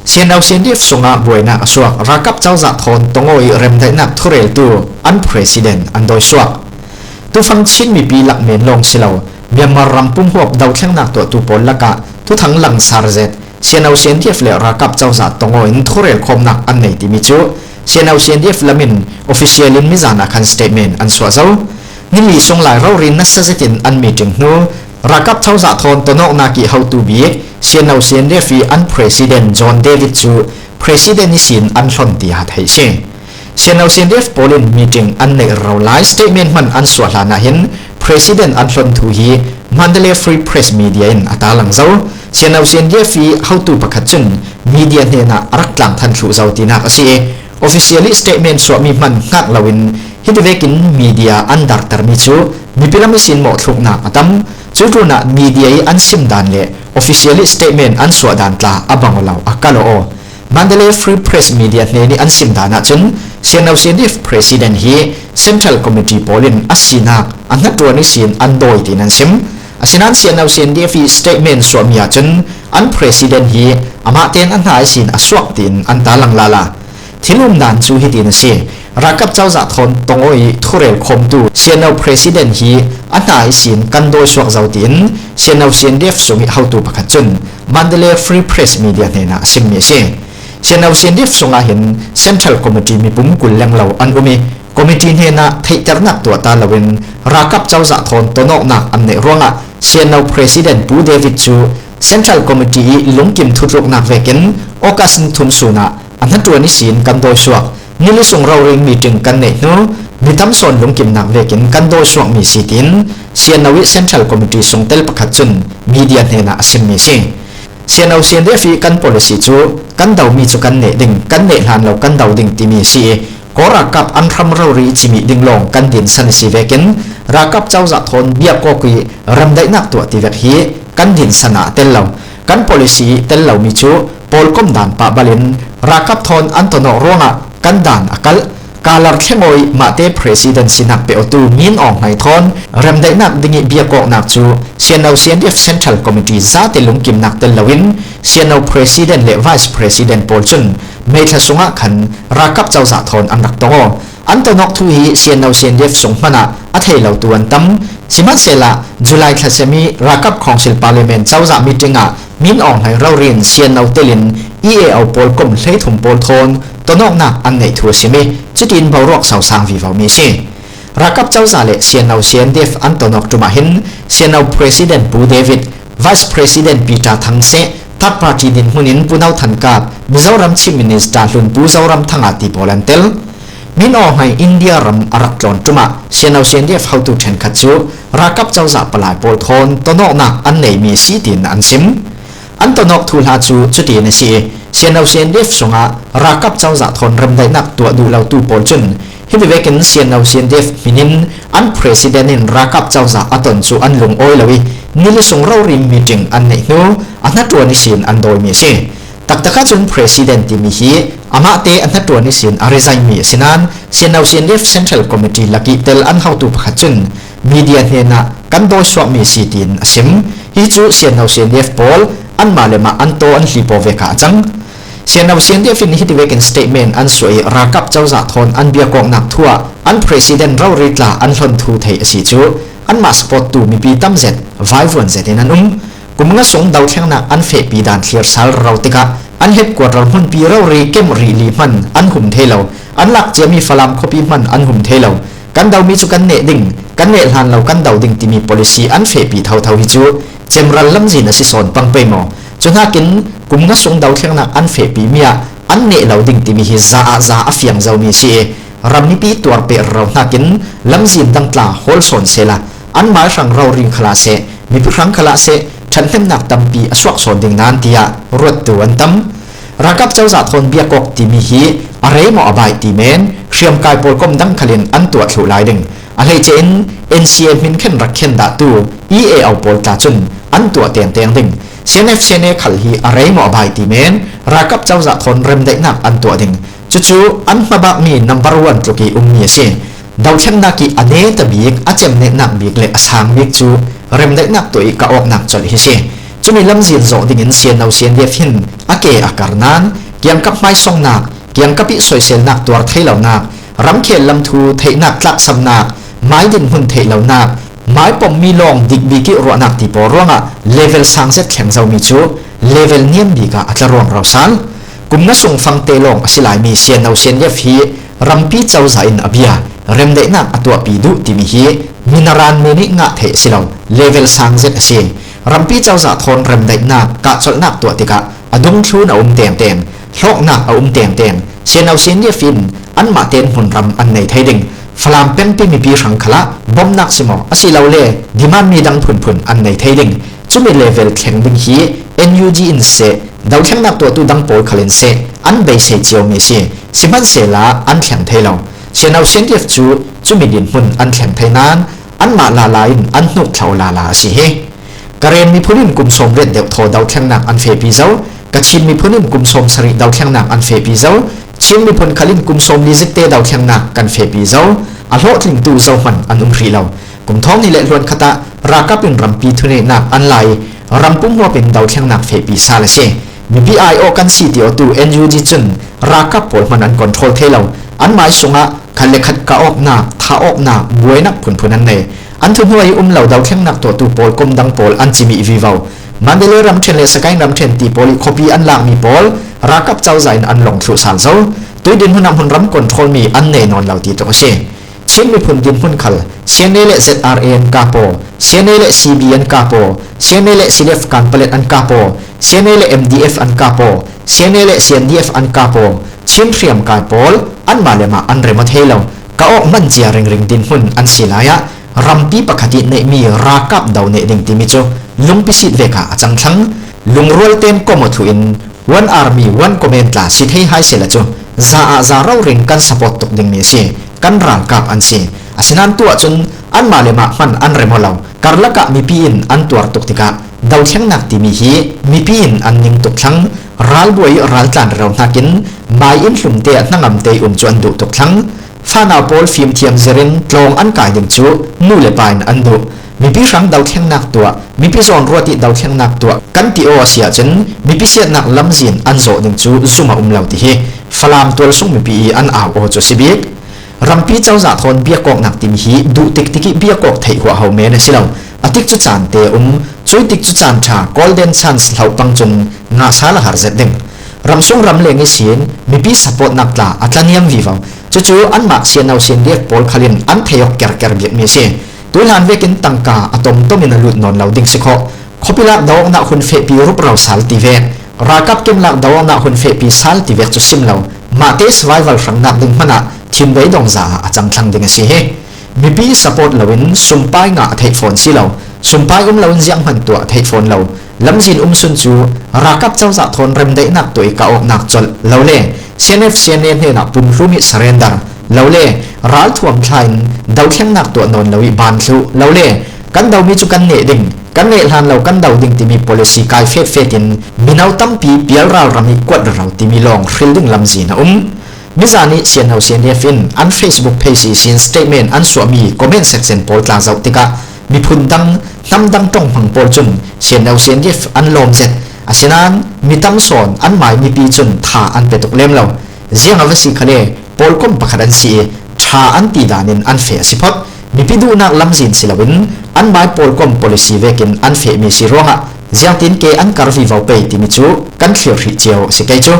CNO CNDF sungah buainak a suak. Ralkap cozah thawn tongo i remdaihnak thureltu an president an dawi suak. Tufang Chin mipi lak men lawng si lo, Myanmar ram pumhuap dothlengnak tuahtu pawl lakah thuthang langsar zet CNO CNDF le ralkap cozah tongo in thurel khawmnak an nei timi cu CNO CNDF lamin official in mizan ah khan statement an suah zo. Nili sung lai rori nasa zetin an meeting hnu Ralkap cozah thawn tonawknak i hotu bik CNO CNDF i an president John David cu president i sin an hlon tiah theih si. CNO CNDF pawl in meeting an neih ro lai statement hman an suah hlan ah hin president an hlon thu hi Mandalay Free Press media in a talang zo. CNO CNDF i hotu pakhat cun media hnenah a rak tlang than thlu zo tinak a si i officially statement suahmi hman hngak loin hiti vekin media an dartermi cu mipi lam i sin mawhthluknak a tam. Cu tlun ah media i an sim dan le officially statement an suah dan tla a bang lo a kal aw. Mandalay Free Press media hne nih an sim dan ahcun CNOCNF president hi Central Committee pawl in a sinak a hnatuan i sin an dawi tiin an sim. Asinain CNOCNDF i statement suahmi ahcun an president hi amah tein a hna i sin a suak tiin an talang lala. Thil umdan cu hitin a si. Ralkap cozah thawn tongo i thurel khawmtu CNO president hi a hna i sin kan dawi suak zo tiin CNO CNDF sung i hotu pakhat cun Mandalay Free Press media hnenah a simmi a si. CNO CNDF sungah hin Central Committee mipum 20 lenglo an um i committee hnenah theihternak tuah ta loin ralkap cozah thawn tonawknak an neih ruangah CNO President Pu David cu Central Committee i lungkim thutluknak vekin August ni thum sun ah a hnatuan i sin kan dawi suak. Nili sung roring meeting kan neih hnu mi tam sawn lungkimnak vekin kan dawi suakmi si tiin CNO i Central Committee sungtel pakhat cun media hnenah a simmi si. CNO CNDF i kan policy cu kan domi cu kan neh ding, kan neh hlan lo kan do ding timi si i Kawl ralkap an hram rori cimi ding lawng kan din san si vekin ralkap cozah thawn biakawk i remdaihnak tuah ti vek hi kan din san ah tel lo. Kan policy tel lomi cu pawlkom dan pah balin ralkap thawn an tonawk ruangah kan dan a kalh. Kalar thlengawi mahte president sinak pe otu Min Aung Hlaing thawn remdaihnak dingi biakawknak cu CNO CNDF Central Committee zate lungkimnak tel loin CNO president le vice president pawl cun May thla sungah khan ralkap cozah thawn an rak tong aw. An tonawk thu hi CNO CNDF sung hmanh ah a thei lo tu an tam. Sihmanhsehlaw July thla semi ralkap council parliament cozah meeting ah Min Aung Hlaing rorin CNO telin EAO pawl kum 13 pawl thawn tonawknak an neih thu a sim i cutin boruak sosang vivo mi a si. Ralkap cozah le CNO CNDF an tonawk tum ah hin CNO President Pu David, Vice President Peter Thang Seh, Third Party dinhmun in Pu No Than Kap, Mizoram Chief Minister hlun Pu Zoram Thanga ti pawl an tel. Min Aung Hlaing India ram a rak tlawn tum ah CNO CNDF hotu ṭhenkhat cu ralkap cozah palai pawl thawn tonawknak an neimi si tiin an chim. An tonawk thu hla cu cutin a si i CNO CNDF sungah ralkap cozah thawn remdaihnak tuah duh lotu pawl cun hi vekin CNO CNDF min in an president in ralkap cozah a ton cu an lung awi lo i nili sung rorim meeting an neih hnu a hnaṭuan i sin an dawimi a si. Taktak ahcun president timi hi amah te a hnaṭuan i sin a resign mi a si nain CNO CNDF Central Committee laki tel an hotu pakhat cun media hnenah kan dawi suakmi si tiin a sim. Hi cu CNO CNDF pawl anmah le mah an taw an hlipaw ve ka a cang. CNO CNDF in hiti vekin statement an suah i ralkap cozah thawn an biakawknak thu ah an president rori tla an hlon thu thei a si cu anmah support tu mipi tamzet vaivuan zet in an um. Kum nga sung dothlengnak an fehpi dan thlir sal ro tikah an headquarter hmunpi rori kem ri li hman an hum thei lo. An lak ciami Falam khuapi hman an hum thei lo. Kan domi cu kan neh ding, kan neh hlan lo kan do ding timi policy an fehpi thotho hi cu cemral lamzin a si sawn pang pei maw. Cu nakin kum nga sung dothlengnak an fehpi mi ah an neh lo ding timi hi za ah za a fiang zomi si i ram mipi tuar pe ro nakin lamzin dangtla hawl sawn sela an mai hrang ro ring khala se mipi hrang khala se ṭhathnemnak tampi a suak sawn ding nan tiah ruattu an tam. Ralkap cozah thawn biakawk timi hi a rei maw a bai ti men hriamkai pawl kom dang khalin an tuah thlu lai ding. A hleice in NCA min khen rak khen dah tu EAO pawl tla cun an tuah teng teng ding. CNF CNA khal hi a rei maw a bai ti men ralkap cozah thawn remdaihnak an tuah ding. Cucu an hmabak mi number one tluk i ummi a si. Dothlennak i a ne ta bik, a cemnehnak bik le a sang bik cu remdaihnak tuah i ka awknak colh hi si. Cumi lamzin zawh dingin CNO CNDF hin a ke a kar nain kiangkap hmaisongnak, kiangkap i soiselnak tuar thei lonak, ramkhel lamthu theihnak tlaksamnak, mai dinhmun theih lonak, mai pommi lawng dik bik i ruahnak ti pawl ruangah level sang zet thleng zomi cu level niam bik ah a tla ruang rosal. Kum na sung fang te lawng a si laimi CNO CNDF hi rampi cozah in a bia remdaihnak a tuahpi duh timi hi minaran mi nih ngah theih a si lo, level sang zet a si. Rampi cozah thawn remdaihnak kahcolhnak tuah tikah a dungthlun a um tengteng, hlawknak a um tengteng. CNO CNDF in anmah tein hmunram an nei thei ding. Falam pengpi mipi hrang khal ah bawmhnak simaw asilole demand mi dang phunphun an nei thei ding. Cumi level thleng ding hi NUG in seh, dothlennak tuahtu dang pawl khal in seh an beisei ciomi a si. Sihmanhsehlaw an thleng thei lo. CNO CNDF cu cumi dinhmun an thleng thei nain anmah lala in an hnuk thlo lala a si hi. Karen miphun in kum 80 deuh thaw dothlennak an fepi zo, Kachin miphun in kum 70 dothlennak an fepi zo, Chin miphun khal in kum 40 zikte dothlennak kan fepi zo, a hlawhtlingtu zohman an um hrih lo. Kum thong ni le hluan khat ah rakap in rampi thuneihnak an lai rampum huap in dothlennak fepi sal a si. Mipi aiawh kan si ti awtu NUG cun rakap pawl hman an control thei lo. An mai sungah khat le khat ka awknak, tha awknak, buainak phunphun an nei. An thuhnuai i um lo dothlennak tuahtu pawl kum dang pawl an cimi vivo. Mandalay ramṭhen le Sagaing ramṭhen ti pawl i khuapi an lakmi pawl rakap cozah in an long thlu sal zo. Tuidin hmun ah hmunram control mi an nei nawn lo ti tluk a si. Chin miphun dinhmun khal CNA le ZRA an kapaw, CNA le CB an kapaw, CNA le CDF Kanpalet an kapaw, CNA le MDF an kapaw, CNA le CNDF an kapaw, Chin hriamkai pawl anmah le mah an rem a thei lo. Ka awk man cia ringring dinhmun an si lai ah rampi pakhat i neihmi ralkap do neh ding timi cu lungpisit ve kha a cang thlang. Lungrual ten kom thu in one army one command tla si thei hai sela cu za ah za roring kan support tuk ding mi a si. Kan ralkap an si. Asinain tu ahcun anmah le mah hman an rem lo. Karlak ah mipi in an tuar tuk tikah dothlennak timi hi mipi in an ning tuk thlang. Ralbuai raltlan ro hnakin mai in hlum te hnangam te um cu an duh tuk thlang. Fanau pawl fimthiam zirin tlawng an kai ding cu nu le pa in an duh. Mipi hrang dothlennak tuah, mipi zawn ruat i dothlennak tuah kan ti aw a si ahcun mipi siatnak lamzin an zawh ding cu zum a um lo ti hi Falam tualsung mipi i an au aw cu si bik. Rampi cozah thawn biakawknak timi hi duh tik tik i biakawk theih huah ho men a si lo. A tik cu caan te um, cui tik cu caan ṭha golden chance hloh pang cun nga sal a har zet ding. Ramsung ramleng i sin mipi support nak tla a tlaniam vivo. Cucu anmah CNO CNDF pawl khalin an theiok kerker biak mi si. Tuhlan vekin tangka a tomtom in a lut nawn lo ding si khawh. Khuapilak dawngnak hun fehpi rup sal ti ve. Ralkap kemlak dawngnak hun fehpi sal ti vek cu sim lo. Mah te survival hrangnak ding hmanh ah thinbei dong za ah a cang thlang ding a si hi. Mipi support loin sumpai nga a theih fawn si lo. Sumpai um loin ziang hman tuah a theih fawn lo. Lamzin um sun cu ralkap cozah thawn remdaihnak tuah i ka awknak colh lo le CNF CNA hnenah pumhlum i surrender lo le ralthuam thla in dothlengnak tuah nawn lo i ban thlu lo le kan domi cu kan neh ding kan neh hlan lo kan do ding timi policy kai fet fet in mino tampi pialral ram i kuat ro timi lawng hril ding lamzin a um. Mizan i CNO CNF in an Facebook page i sin statement an suahmi comment section pawl tla zoh tikah miphun dang hnam dang tong hmang pawl cun CNO CNDF an lawm zet. Asinain mi tam sawn an mai mipi cun tha an pe tuk lem lo. Ziang a va si khale pawlkom pakhat an si i tha an ti dan in an fe a si phot. Mipi duhnak lamzin si loin an mai pawlkom policy vekin an fehmi si ruangah ziangtin ke an kar vivo pei timi cu kan thlir hrih cio a si kei cu.